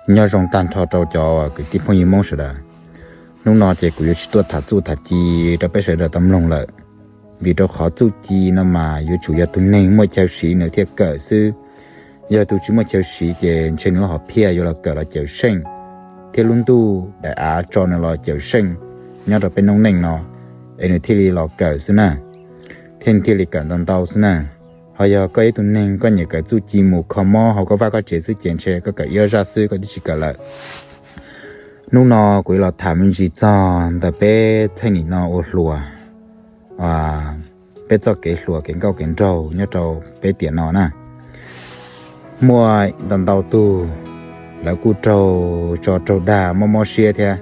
Nyob zoo tag nrho rau cov kwv tij phooj ywg Hmoob sawv daws. Hnub no ces kuv yuav tsis tuaj tham txuj tham ci rau peb sawv daws tau mloog lawm, vim rau qhov txuj ci no mas yuav tsum yog tus neeg muaj chaw siv nws thiaj kawm xwb. Yog tus tsis muaj chaw siv ces ntshe nws lub hom phiaj yuav los kawm los cawm seej, thiab lub ntuj daim av tso nws los cawm seej nyob rau peb noob neej no, es nws thiaj li los kawm xwb na, thiab nws thiaj li kawm ntau ntau xwb na. Ho yog koj ib tug neeg koj nyiam kawm txuj ci mus kho mob hauv koj vaj koj tsev xwb ces ntshe koj kawm ib ob zaj xwb koj twb tsis kawm lawm. Hnub no kuv yuav los tham me ntsis txog ntawm peb txheej nim no ua hluas, peb txoj kev hluas kev nkauj kev nraug nyob rau peb tiam no na. Muaj ntau ntau tug lawv kuj raug tso raug dag mob mob siab thiab.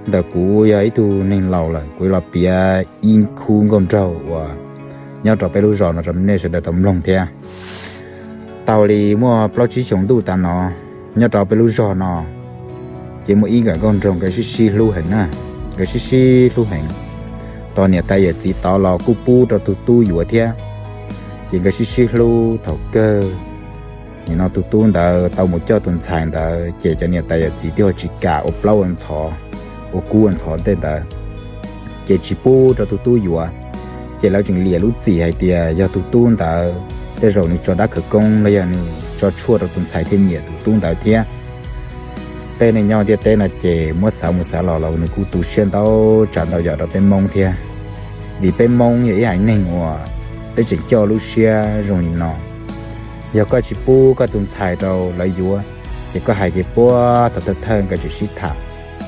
Ntawm kuv yog ib tug neeg laus lawm kuv yuav los piav ib khub nkauj nraug uas nyob rau peb lub zos no rau nej sawv daws tau mloog thiab. Tau li muaj plaub tsib xyoos ntuj tas no, nyob rau peb lub zos no ces muaj ib nkawm nkauj nraug nkawd sib sib hlub heev na, nkawd sib sib hlub heev. Tos niam tais yawm txiv tod los kuj pub rau tus tub yuav thiab, ces nkawd sib sib hlub thaum kawg. Nim no tus tub ntawd tau mus coj tus ntxhais ntawd ces cov niam tais yawm txiv twb ho tsis kam ua plaub ua ntxhov, ua kub ua ntxhov tej ntawd, ces tsis pub rau tus tub yuav. Ces lawv tseem liam lub txim hais tias yog tus tub ntawd tej zaum nws tso dab khawv koob los yog nws tso tshuaj rau tus ntxhais thiaj nyiam tus tub ntawd thiab. Peb neeg nyob ntiaj teb no ces muab xav mus xav los los nws kuj tu siab ntau tsav ntau yam rau peb Hmoob thiab. Vim peb Hmoob yog ib haiv neeg uas peb tseem coj lub siab zoo li no. Yog koj tsis pub koj tus ntxhais rau lawv yuav, ces koj hais ces puag thaum thawj thawj nkawd tseem sib tham,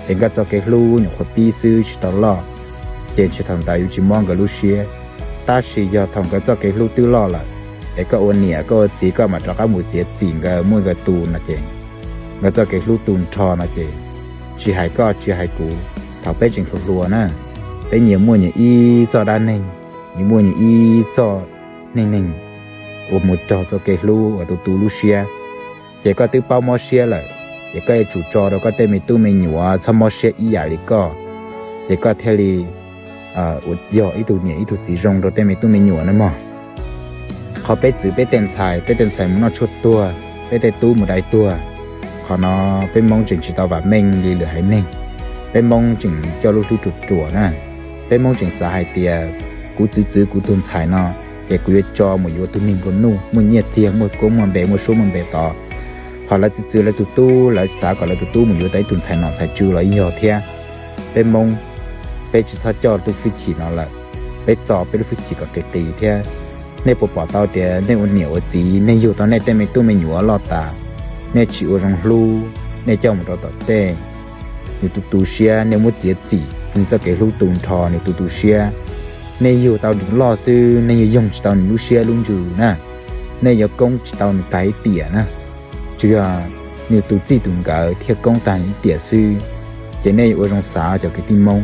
es nkawd txoj kev hlub nyuam qhuav pib xwb tsis tau loj, ces ntshe thaum ntawd yuav tsis mob nkawd lub siab. Tab sis yog thaum nkawd txoj kev hlub twb loj lawm, es koj ua niam koj ua txiv koj mam rov qab mus txiav txim nkawd muaj nkawd tus no ces nkawd txoj kev hlub tu nrho no ces, tsis hais koj tsis hais kuv, thaum peb tseem hluas hluas na, peb nyias muaj nyias ib txoj dab neeg, nyias muaj nyias ib txoj neej neeg uas mus raug txoj kev hlub uas tu tu lub siab. Ces koj twb paub mob siab lawm, ces koj yuav tsum tso rau koj tej me tub me nyuam txhob mob siab ib yam li koj, ces koj thiaj li uas yog ib tug niam ib tug txiv zoo rau tej me tub me nyuam na mog. Qhov peb txwv peb tej ntxhais, peb tej ntxhais mus noj tshuaj tuag, peb tej tub mus dai tuag, qhov no peb Hmoob tseem tsis tau vam meej li lwm haiv neeg. Peb Hmoob tseem coj lub hlwb ruam ruam na. Peb Hmoob tseem xav hais tias kuv txwv txwv kuv tus ntxhais no, ces kuv yuav tso mus yuav tus neeg nplua nuj muaj nyiaj txiag muaj koob muaj npe muaj suab muaj npe tod. Ho lawv txwv txwv lawv tus tub, lawv xav kom lawv tus tub mus yuav tau ib tug ntxhais nom ntxhais tswv los yeej yog thiab. Peb Hmoob, peb tsis txhob coj tus hwj chim no lawm, peb txo peb lub hwj chim kom qis qis thiab. Nej puas pom tau tias nej ua niam ua txiv nej yug tau nej tej me tub me nyuam loj tas, nej tsis ua zoo hlub, nej coj mus rau tom tej, nws tu tu siab, nej muab txiav txim nws txoj kev hlub tu nrho nws tu tu siab. Nej yug tau nws loj xwb nej yeej yoog tsis tau nws lub siab lub ntsws na, nej yuav koob tsis tau nws tag ib tiam na. Tsuas yog nws tus txij tus nkawm thiaj koob tag ib tiam xwb. Ces nej ua zoo xav cov kwv tij Hmoob,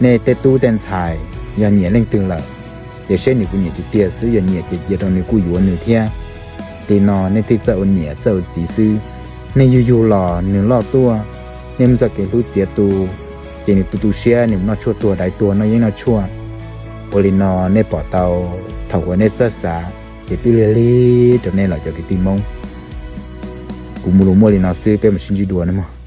nej tej tub tej ntxhais yog nyiam leej twg lawm, ces seb nws puas nyiam tiag tiag xwb, yog nyiam ces cia rau nws kuj yuav nws thiab. Li no nej thiaj txawj ua niam txawj ua txiv xwb. Nej yug yug los nws loj tuaj, nej muab txoj kev hlub txiav tu, ces nws tu tu siab nws mus noj tshuaj tuag dai tuag noj yeeb noj tshuaj. Ua li no nej pom tau, thaum uas nej txawj xav ces twb lig lig rau nej lawm cov kwv tij Hmoob. Kuv mus lus muaj li no xwb, peb mam sib ntsib dua nawb mog.